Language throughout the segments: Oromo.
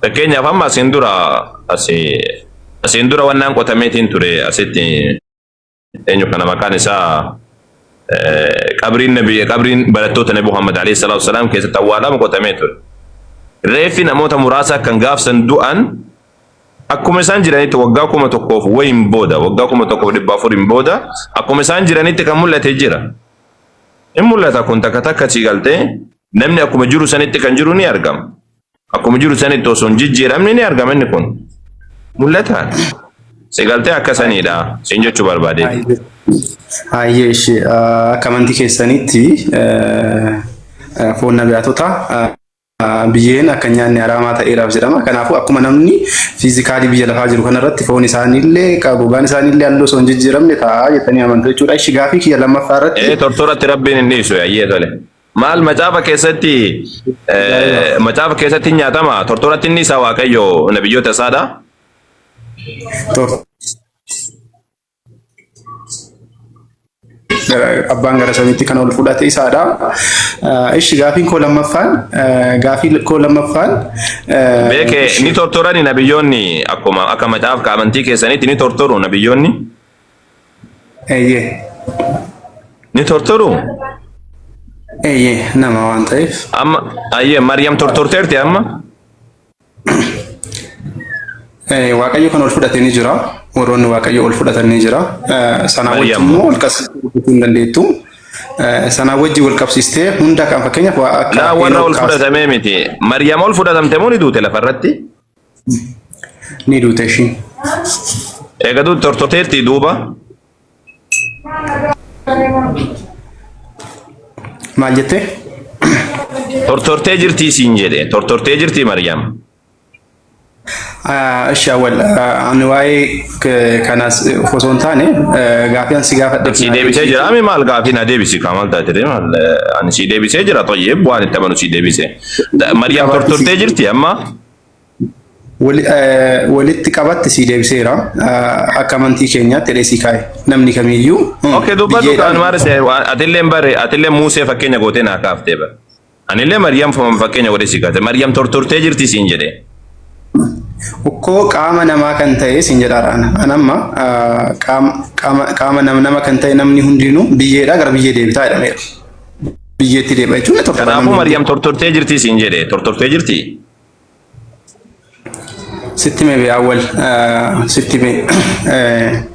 Fakkeenyaaf amma asiin dura asii asiin dura wannaan qotameetiin ture asitti eenyu kana maqaan isaa qabriin nabi qabriin barattoota nabi Muhammad alayhi salaatu wasalaam keessatti awwaalamu qotamee ture. Reeffi namoota muraasaa kan gaafsan du'an akkuma isaan jiranitti waggaa 1000 wayiin booda waggaa 1400 booda akkuma isaan jiranitti kan mul'ate jira. In mul'ata kun takka takka sii galtee namni akkuma jiru sanitti kan jiru ni argama. Akkuma jiru sanitti osoo hin jijjiiramne ni argama inni kun. Mul'ataadha. Si galtee akka saniidha siin jechuu barbaadeeti. Hayyee ishee akka amantii keessanitti foon nabiyaatota biyyeen akka hin nyaanne haraamaa ta'eeraaf jedhama. Kanaafuu akkuma namni fiizikaalii biyya lafaa jiru kanarratti foon isaaniillee gogaan isaaniillee halluu osoo hin jijjiiramne ta'a jettanii amantu jechuudha. Ishi gaafii kiyya lammaffaa irratti. Ee tortoratti rabbiin hin dhiisu hayyee tole. Maal macaafa keessatti macaafa keessatti hin nyaatama tortoratti inni isaa waaqayyo nabiyyoota isaadha. Abbaan gara samiitti kan ol fudhate isaadha. Ishi gaafiin koo lammaffaan gaafii koo lammaffaan Beeke ni tortorani nabiyyoonni akkuma akka macaafa amantii keessanitti ni tortoru nabiyyoonni. Eeyyee. Ni tortoru? Eeyyee nama waan ta'eef. Amma ayyee Maryam tortorteerti amma? Waaqayyo kan ol fudhate ni jira. Warroonni Waaqayyo ol fudhatan ni jira. Sanaa wajjin Maryam. immoo wal qabsiistee dubbachuu hin dandeettu. Sanaa wajjin wal qabsiistee hunda kan fakkeenyaaf waa akka Laa warra Henook ol kaase fudhatamee miti. Maryam ol fudhatamte moo ni duute lafarratti? Ni duute ishiin. Eega duute tortorteerti duuba. Maal jettee? Tortortee jirtii siin jedhe. Tortortee jirtii Maryam. Ishi awwal ani waa'ee kanaas osoo hin taane gaafii an si gaafadhe. Si deebisee jira ami maal gaafii na deebisi kaa maal taate ree maal ani si deebisee jira toyyee waan itti amanu si deebise. Maryam tortortee jirti amma. Walitti qabatti sii deebiseera. Akka amantii keenyaatti jedhee sii kaa'e. Namni kamiyyuu. Okay dubbadhu Biyyeedhaan. kaan maal atillee bare atillee Muusee fakkeenya gootee naa kaaftee bara. Anillee Maryam fakkeenya godhee sii kaase. Maryam tortortee jirti siin jedhe. Ukkoo qaama namaa kan ta'e siin jedhaadha ana. Ana amma qaama qaama nama kan ta'e namni hundinuu biyyeedhaa gara biyyee deebitaa jedhameera. Biyyeetti deebi'a jechuun ni tortora Kanaafuu namni Maryam hundinuu. tortortee jirti siin jedhe. Tortortee jirti. Sitti hime bee awwal sitti hime.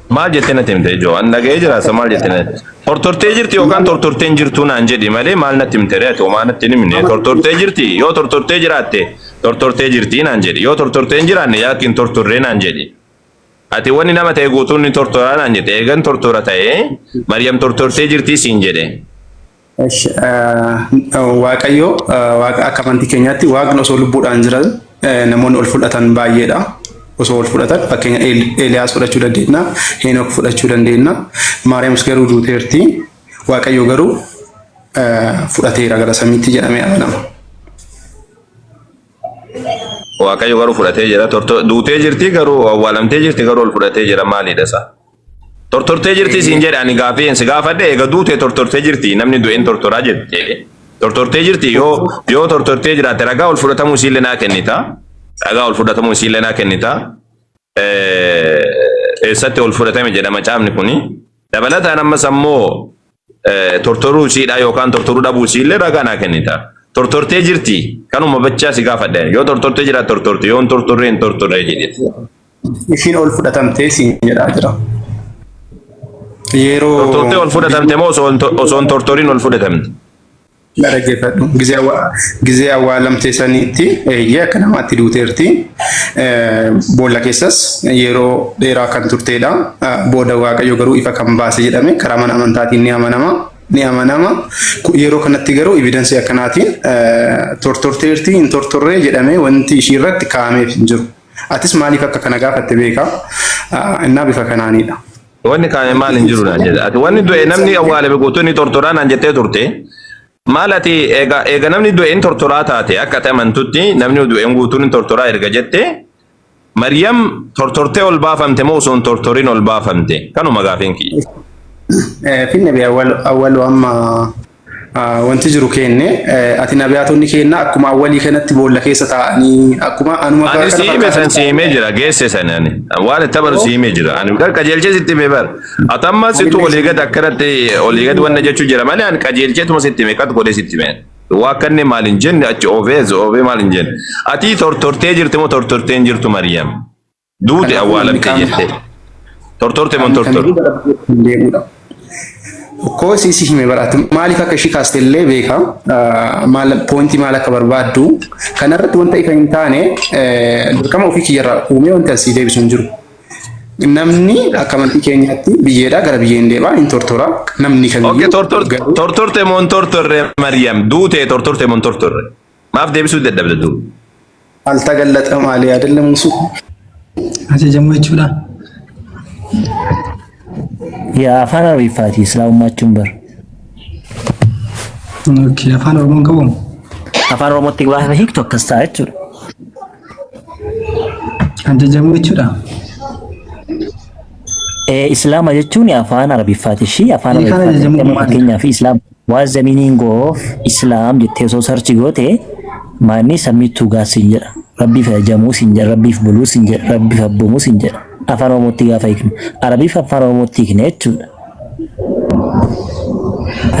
Maal jettee natti himte ijoo? An dhaga'ee jira isa maal jettee natti Tortortee jirti yookaan tortortee hin jirtuu naan jedhi malee maal natti himte ree ati homaa natti hin himne. Tortortee jirti yoo tortortee jiraatte tortortee jirti naan jedhi yoo tortortee hin jiraanne yaakki hin tortorree naan jedhi. Ati wanni nama ta'e guutuun ni tortoraa naan jette eegan tortora ta'e Maryam tortortee jirti siin jedhe. Esh, Waaqayyo waaqa akka amantii keenyaatti waaqni osoo lubbuudhaan jiran namoonni ol fudhatan baay'eedha. Osoo ol fudhatan fakkeenya Eeliyaas fudhachuu dandeenya, Henook fudhachuu dandeenya. Maariyaamis garuu duuteerti. Waaqayyo garuu fudhateera gara samiitti jedhamee amanama. Waaqayyo garuu fudhatee jira. Duutee jirti garuu awwaalamtee jirti garuu ol fudhatee jira maalidha isaa? Tortortee jirti siin jedhe ani gaafii si gaafadhe eega duute tortortee jirti namni du'een tortoraa jette. Tortortee jirti yoo yoo tortortee jiraatte ragaa ol fudhatamuu isiillee naa kennita. Ragaa ol fudhatamuu isiillee naa kennita. Eessatti ol fudhatame jedha macaafni kuni. Dabalataan ammas ammoo tortoruu isiidhaa yookaan tortoruu dhabuu isiillee ragaa naa kennita. Tortortee jirti kanuma bachaa si gaafadhe yoo tortortee jiraat tortorte yoo hin tortorree hin tortorree jedheti. Ishiin ol fudhatamtee siin jedhaa jira. Yeroo Tortortee ol fudhatamte moo osoo hin tortoriin ol fudhatamte? Na dhaggeeffadhu. Gizee awwa- Gizee awwaalamtee sanitti eeyyee akka namaatti duuteerti. Boolla keessas yeroo dheeraa kan turteedha. Booda Waaqayyo garuu ifa kan baase jedhame karaa mana amantaatiin ni amanama. Ni amanama. Yeroo kanatti garuu evidensii akkanaatiin tortorteerti hin tortorree jedhamee wanti ishii irratti kaa'ameef hin jiru. Atis maaliif akka kana gaafatte beeka. Innaa bifa kanaanidha. Wanni kaa'ame maal hin jiru naan jedhe. Ati wanni du'e namni awwaalame guutuu ni tortoraa naan jettee turte. Maal ati eega eega namni du'e hin tortoraa taate akka ati amantutti namni du'e guutuun hin tortoraa erga jette Maryam tortortee ol baafamte moo osoo hin tortorin ol baafamte? Kanuma gaafiin kiyya. Finne bee awwalu amma Wanti jiru keenne ati nabiyaatonni keenna akkuma awwalii kanatti boolla keessa taa'anii akkuma anuma Ani kana si hime san fakkaatan si himee jira geesse san ani waan itti amanu si himee jira ani qajeelchee sitti hime bar ati amma sittu anillee olii gad akkanatti olii gad wanna jechuu jira malee ani qajeelcheetuma sitti hime qat godhee sitti hime waa akkanni maal hin jenne achi oofee as oofee maal hin jenne ati tortortee jirti moo tortortee hin jirtu Mariyam duute Kanaafuu namni awwaalamte qaamni jette tortorte moo hin qaamni tortorre kamiyyuu gara biyyeetti hin deebi'uudha. Koo si si hime baraatu maaliif akka ishii kaaste illee beeka maal poointii maal akka barbaaddu kanarratti wanta ifa hin taane dirqama ofii kiyyarraa uumee wanti asii deebisu hin jiru. Namni akka amantii keenyaatti biyyeedhaa gara biyyee hin deebi'a hin tortora namni Okay, kamiyyuu tortor garuu tortorte moo hin tortorre Maryam? Duute tortorte moo hin tortorre? Maaf deebisuu dadhabde duuba? Altagallaxa maalee አይደለም እሱ Ajajamuu jechuudha. Yaa afaan Arabiffaatii islaamummaa jechuun bar. Okay, afaan Oromoon qabu. Afaan Oromootti gaafa hiiktu akkas ta'a jechuudha. Ajajamuu jechuudha. Islaama jechuun afaan Arabiffaati ishii afaan Hiikaan Arabiffaati ajajamuu amma maali? fakkeenyaaf Islaam what's the meaning of Islam jettee osoo search goote maanni submit to God siin jedha. Rabbiif ajajamuu siin jedha, Rabbiif buluu siin jedha, Rabbiif abboomuu siin jedha. Afaan Oromootti gaafa hiiknu Arabiif afaan Oromootti hiikne jechuudha.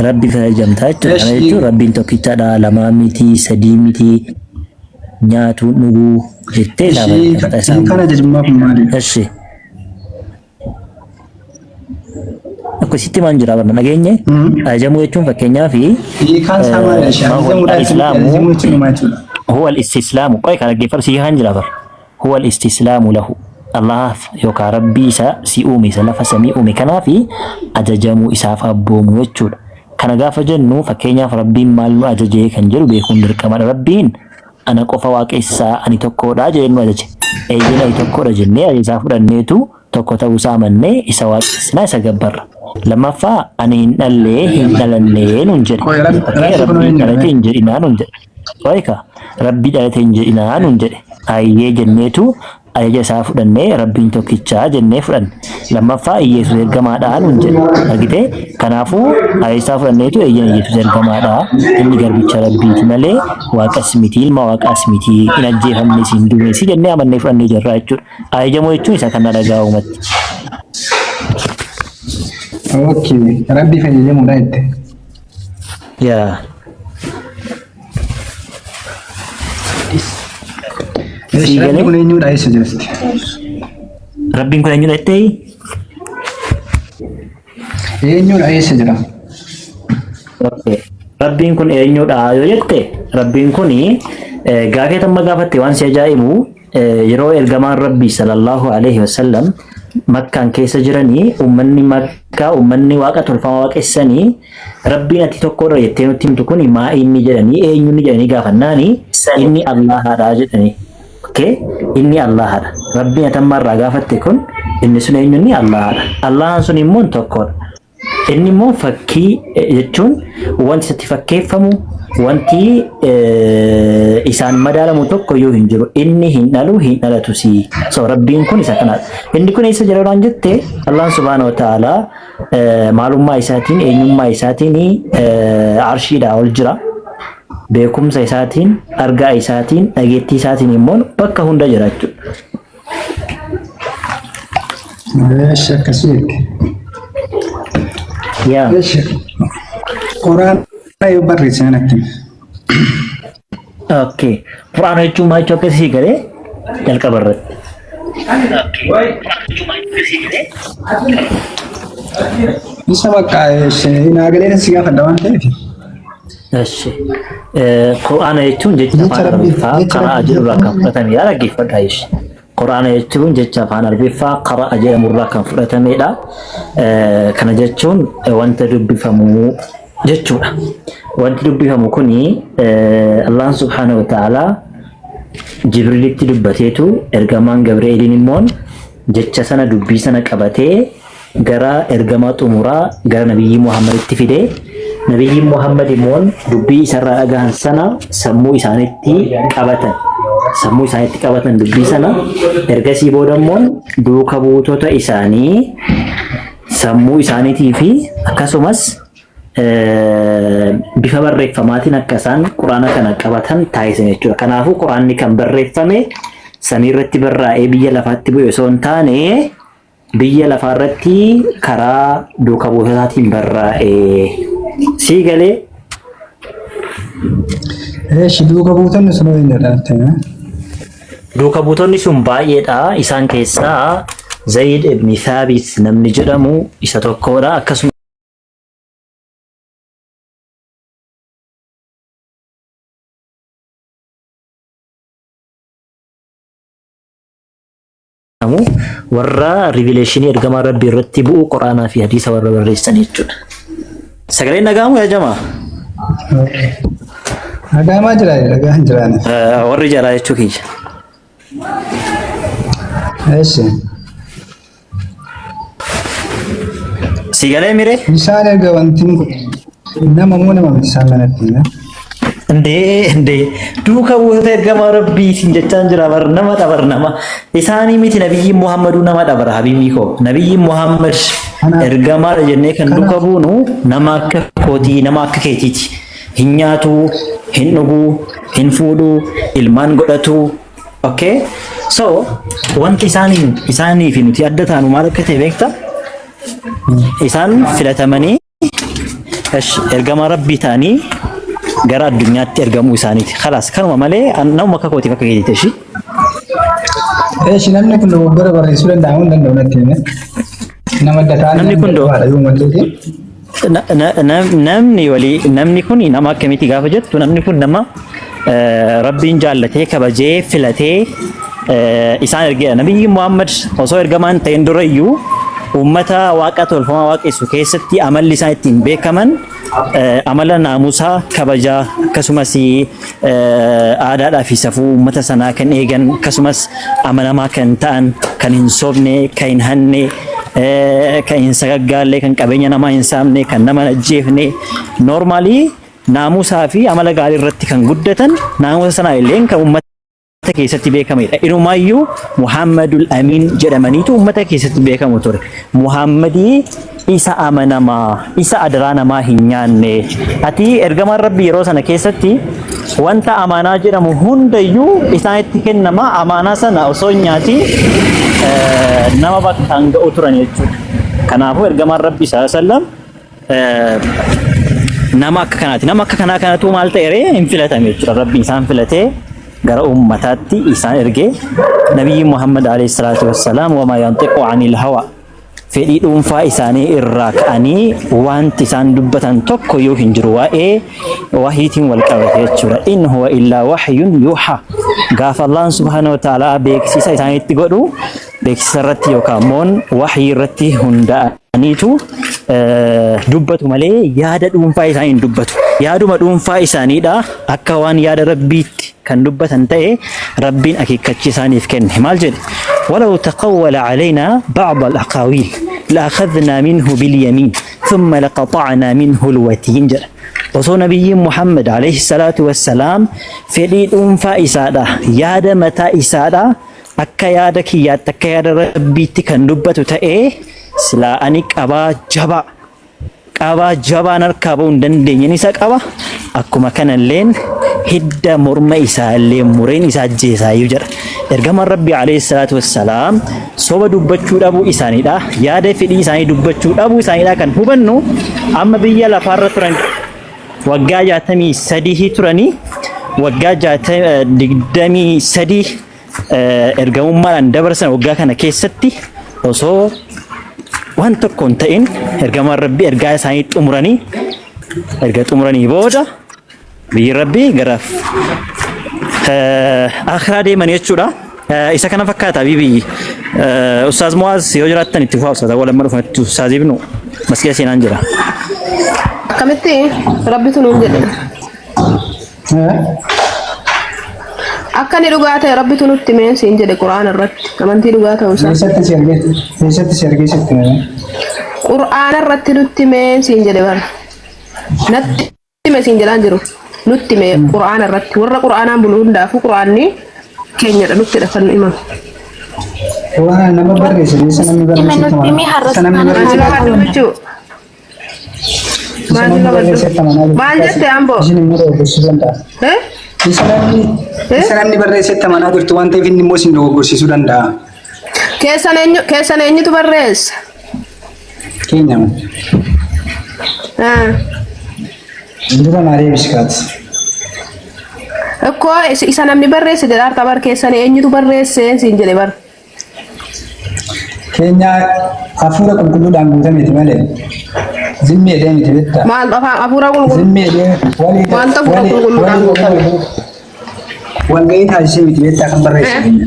Rabbiif ajajamtaa jechuudha. Kana Eshi jechuun Rabbiin tokkichadha, lamaa miti, sadii miti, nyaatu dhuguu jettee eshi isaaf ajajamta isaan hiikaan bulu. ajajummaa kun maalidha? Eshi. Akkasitti maan jira barna dhageenye ajajamuu jechuun fakkeenyaaf Hiikaan isaa maalidha? Eshi ما هو ajajamuudha jechuun الإسلام ajajamuu jechuun maal jechuudha? هو الاستسلام qoy kana dhaggeeffadhu si kaan jira bar هو الاستسلام له Allahaaf yookaan Rabbii isa si uume isa lafa samii uume kanaaf ajajamuu isaaf abboomuu jechuudha. Kana gaafa jennu fakkeenyaaf Rabbiin maal nu ajajee kan jedhu beekuun dirqamadha. Rabbiin ana qofa waaqessaa ani tokkodha jedhee nu ajaje. Eeyyeen ani tokkodha jennee ajaja isaa fudhanneetu tokko ta'uu isaa amannee isa waaqessinaa isa gabbarra. Lammaffaa ani hin dhallee hin dhalannee nuun jedhe. Qoy Okee rabbi kun Rabbii eenyudha? dhalate hin jedhinaa nuun jedhe. Qoy ka Rabbii dhalate hin jedhinaa nuun jedhe. Ayyee jenneetu ajaja isaa fudhannee Rabbiin tokkichaa jennee fudhanne. Lammaffaa Iyesuus ergamaadhaa nuun jedhe. Argitee? Kanaafuu ajaja isaa fudhanneetu eeyyeen Iyesuus ergamaadhaa. Inni garbicha Rabbiiti malee waaqas miti ilma waaqaas miti hin ajjeefamnes hin duunes jennee amannee fudhannee jirra jechuudha. Ajajamuu jechuun isa kana dhagaa uumatti. Okay, rabbiif ajajamuudha jette. Yaa. Eshi Sii rabbi galee? kun eenyudha eessa jirti? Rabbiin kun eenyudha jettee? Eenyudha eessa jira? Okay. Rabbiin kun eenyudha yoo jette Rabbiin kun gaafii amma gaafatte waan si ajaa'ibu yeroo ergamaan Rabbii sallallahu alaihi wasallam Makkaan keessa jiranii uummanni Makkaa uummanni waaqa tolfamaa waaqessanii Rabbiin ati tokkodha jettee nutti himtu kun maa inni jedhanii eenyunni jedhanii gaafannaani inni Allahaadha jedhanii. Okay? Inni Allahaadha. Rabbiin ati amma irraa gaafatte kun inni sun eenyunni Allahaadha. Allahaan sun immoo tokkodha. Inni immoo fakkii jechuun wanti isatti fakkeeffamu wanti isaan madaalamu tokko iyyuu hin jiru. Inni hin dhalu hin dhalatusi. So Rabbiin kun isa kanadha. Inni kun eessa jira waan jette Allahn subhaanahu wa ta'ala maalummaa isaatiin eenyummaa isaatiin arshiidhaa ol jira. Beekumsa isaatiin, argaa isaatiin, dhageettii isaatiin immoo bakka hunda jira jechuudha. Eshi akkasii jette. Yaa. Eshi quraana yoo barreessine natti himi. Okay. Qur'aana jechuun maal jechuu akkasii galee jalqaba irratti. Isa bakka eshi naa galee si gaafadha waan ta'eef. Eshi. Qur'aana jechuun jecha Jecha afaan rabbii Arabiffaa jecha qara'a rabbii jedhu irraa kan jechuun fudhatamedha. Dhaggeeffadhaa eshi. Qur'aana jechuun jecha afaan Arabiffaa qara'a jedhamu irraa kan fudhatamedha. Kana jechuun wanta dubbifamu jechuudha. Wanti dubbifamu kuni Allahn subhaanahu wa ta'ala Jibriilitti dubbateetu ergamaan Gabri'eeliin immoo jecha sana dubbii sana qabatee gara ergamaa xumuraa gara Nabiyyii Muhammaditti fide. Nabiyyiin Muhammad immoo dubbii isarraa dhagahan sana sammuu isaaniitti qabatan. Sammuu isaaniitti qabatan dubbii sana ergasii booda immoo duuka buutota isaanii sammuu isaaniitii fi akkasumas Bifa barreeffamaatiin akka isaan Quraana kana qabatan taasisan jechuudha. Kanaafuu Quraanni kan barreeffame samii irratti barraa'ee biyya lafaatti bu'e osoo hin taane biyya lafaa irratti karaa duuka buutotaatiin barraa'e. Sii galee? Eeshi duuka buutonni sun eenyudha natti himi. Duuka buutonni sun baay'eedha. Isaan keessaa Zayd ibn Thaabit namni jedhamu isa tokkodha. Akkasuma warra rivileeshinii ergamaa Rabbii irratti bu'u Quraanaa fi hadiisa warra barreessan jechuudha. Sagaleen dhaga'amu yaa jamaa? Dhaga'amaa jira dhagaa hin jiraani. Warri jalaa jechuu kiyya. Eeshi. Si galee miree? Isaan erga wanti kun nama moo nama miti isaan manatti hime. Indee indee duuka buutota ergamaa Rabbii isin jechaan jira bar nama dhabar nama isaanii miti nabiyyiin Muhammaduu nama dhabara habiibii koo nabiyyiin Muhammad Kanaaf ergamaadha jennee kan duuka kanaaf buunu nama akka kootii nama akka keetiiti hin nyaatu hin dhuguu hin fuudhuu ilmaan godhatu okay so wanti isaaniin isaanii fi nuti adda taanu maal akka ta'e beekta isaan filatamanii Esh, ergamaa Rabbii ta'anii gara addunyaatti ergamuu isaaniiti. Khalaas kanuma malee namuma akka kootiif akka keetiiti eshi. Eeshi namni kun dogoggora barreessuu danda'a moo hin danda'u natti hime. Nama adda ta'an Namni kun dhugaadha yoo malleeti. Namni walii namni kun nama akkamiiti gaafa jettu namni kun nama Rabbiin jaallatee kabajee filatee isaan ergeedha. Nabiyyi Muhammad osoo ergamaa hin ta'in dura iyyuu uummata waaqa tolfamaa waaqessu keessatti amalli isaan ittiin beekaman amala naamusaa, kabajaa akkasumas aadaadhaa fi safuu uummata sanaa kan eegan akkasumas amanamaa kan ta'an, kan hin sobne, kan hin hanne, kan hin sagaggaalle, kan qabeenya namaa hin saamne, kan nama hin ajjeefne, normaalii naamusaa fi amala gaarii irratti kan guddatan naamusa sanaa illee kan uummata keessatti beekamedha. Inumaayyuu Muhammadul Amiin jedhamaniitu uummata keessatti beekamu ture. Muhammadii isa amanamaa, isa adaraa namaa hin nyaanne. Ati ergamaan Rabbii yeroo sana keessatti wanta amaanaa jedhamu hundayyuu isaanitti kennama. Amaanaa sana osoo hin nyaatiin nama bakkaan ga'u turan jechuudha. Kanaafuu ergamaan Rabbii sallallahu alaihi wasallam nama akka kanaati. Nama akka kanaa kanatu maal ta'e ree hin filatame jechuudha. Rabbi isaan filatee gara ummataatti isaan ergee Nabiyyi Muhammad alayhi salaatu wassalaam wamaa yanxiqu anil hawa fedhii dhuunfaa isaanii irraa ka'anii wanti isaan dubbatan tokko yoo hin jiru waa'ee wahiitiin wal qabate jechuudha. In huwa illaa wahyun yuuha. Gaafa Allahn subhaanahu wa ta'ala beeksisa isaaniitti godhu beeksisa irratti yookaan immoo wahyii irratti hundaa'a. aniitu dubbatu malee yaada dhuunfaa isaanii hin dubbatu. Yaaduma dhuunfaa isaaniidha akka waan yaada Rabbiitti kan dubbatan ta'e Rabbiin akeekkachiisa isaaniif kenne. Maal jedhe? Walaw taqawwala alaynaa ba'd al-aqaawiil la'akhadhnaa minhu bil-yamiin thumma laqaxa'naa minhu al-watiin jedha. Osoo Nabiyyiin Muhammad alayhi salaatu wassalaam fedhii dhuunfaa isaadha yaada mataa isaadha akka yaada kiyyaatti akka yaada Rabbiitti kan dubbatu ta'ee silaa ani qabaa jabaa qabaa jabaan harkaa ba'uu hin dandeenye isa qaba akkuma kanalleen hidda morma isaallee mureen isa ajjeesaayyuu jedha. Ergamaan Rabbii alayhi salaatu wassalaam soba dubbachuu dhabuu isaaniidha. Yaada fedhii isaanii dubbachuu dhabuu isaaniidha kan hubannu amma biyya lafaarra turan waggaa 63 turanii waggaa 23 ergamummaadhaan dabarsan waggaa kana keessatti osoo waan tokko hin ta'in ergamaan Rabbii ergaa isaanii xumuranii erga xumuranii booda biyyi Rabbii gara akhiraa deeman jechuudha. Isa kana fakkaata biyyi. Ustaaz Mu'aaz yoo jiraattan itti fufaa Ustaaz Awwal amma dhufanitti Ustaaz Ibnu masgiida seenaan jira. Akkamitti Rabbitu nuun jedhe. Akka inni dhugaa ta'e Rabbitu nutti himee siin jedhe Qur'aana irratti amantii dhugaa ta'uu isaa. Eessatti si argee eessatti si argee sitti hime? Qur'aana irratti nutti himee siin jedhe bara. Natti hime siin jedhaan jiru. Nutti hime Qur'aana irratti warra Qur'aanaan bulu hundaafuu Qur'aanni keenyadha nuttidha kan nu himame. Waan nama barreesse eessa namni Nutti hime barreesse nutti hime har'a Isa namni barreesse Gaafadhu jechuu. Isa Maal namni qabaddu? barreessetti amanaa jirtu. Maal jette Amboo? Isin immoo dogoggorsiisuu danda'a. Eh? Isa namni Eh? isa namni barreessetti amanaa jirtu waan ta'eef inni immoo isin dogoggorsiisuu danda'a. Keessan eenyu keessan eenyutu barreessa? Keenya Ah. dura naa deebisi kaati. Ikkoo isa namni barreesse jedha harta bar keessan eenyutu barreesse siin jedhe bar. Keenya hafuura qulqulluudhaan guutameeti malee zimmii jedhee miti beektaa. Maal afaan hafuura qulqulluu Zimmii jedhee walii Wanta hafuura qulqulluudhaan guutame. Walgahii taasisee miti beektaa kan barreesse keenya.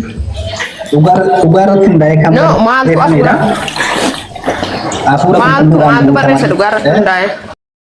Dhugaa irratti hundaa'ee kan No, maaltu barreeffamedha. hafuura Hafuura maaltu qulqulluudhaan maaltu barreesse guutaman. dhugaa irratti hundaa'e?